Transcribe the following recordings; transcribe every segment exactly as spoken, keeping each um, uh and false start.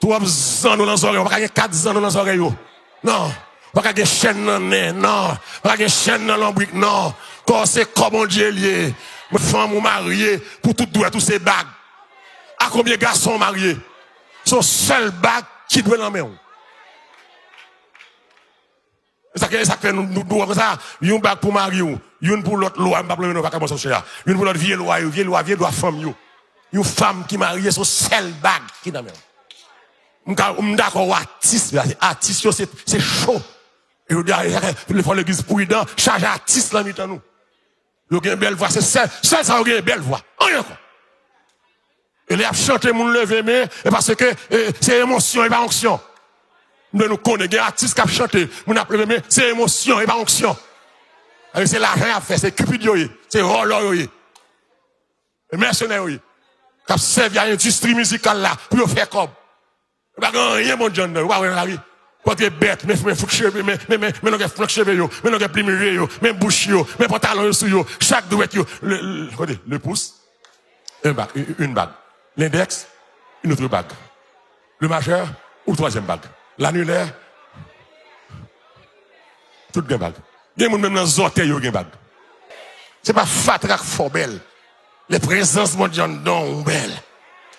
Twòp zanno nan zòrèy, ou pa ka gen kat zanno nan zòrèy ou. Non. Ou pa ka gen chèn nan nen, non. Ou pa ka gen chèn nan lonbrik, non. Kò se kò Bondye l ye. Fanm ou marye, pou tout dwèt ou se bag. A konbyen gason w marye? Se yon sèl bag ki dwe nan men w. E sa k, e sa k fè nou, nou, nou wè konsa, yon bag pou mari w, youn pou lòt lwa, m p ap lonmen non vakabon sa chè a. Youn pou lòt vye lwa yo, vye lwa, vye lwa fanm yo. Yon fanm ki marye, se yon sèl bag ki nan men l. M ka, m dakò, atis, atis yo, se, se cho. E yo di, a, e sa k fè, fò legliz pridan, chaje atis nan mitan nou. Yo gen bèl vwa, se sèl, sèl sa yo gen bèl vwa. Anyen ankò. E lè y ap chante, moun leve men, e paske, e, se emosyon, e pa onksyon. M vle nou konnen, gen atis k ap chante, moun ap leve men, se emosyon, e pa onksyon. E se lajan y ap fè, se Cupid yo ye, se vòlò yo ye. E mèsenè yo ye. K ap sèvi a endistri mizikal la pou yo fè kòb. Yo pa gen anyen Bondye anndan, yo pa wè nan lari. Pòtre bèt, men, men fout cheve, men, men, men, men longè flank cheve yo, men longè plim je yo, men bouch yo, men pantalon yo sou yo, chak dwèt yo. Le, le, kote, le pouce, un bague, une, une bague. L'index, une autre bague. Le majeur, ou troisième bague. L'annulaire, tout gen bag. Gen moun menm nan zòtèy yo gen bag. Se pa fatra k fè w bèl. Le prezans Bondye anndan w bèl.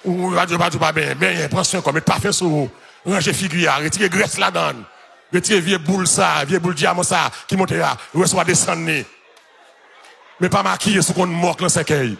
Ou pa di, pa di, pa benyen, benyen, pran swen kò, met pafen sou ou. Ranje figi a, retire grès ladan l. Retire vye boul sa, vye boul dyaman sa ki monte a, resevwa desann li. Men pa makiye sou konn mòk nan sèkèy.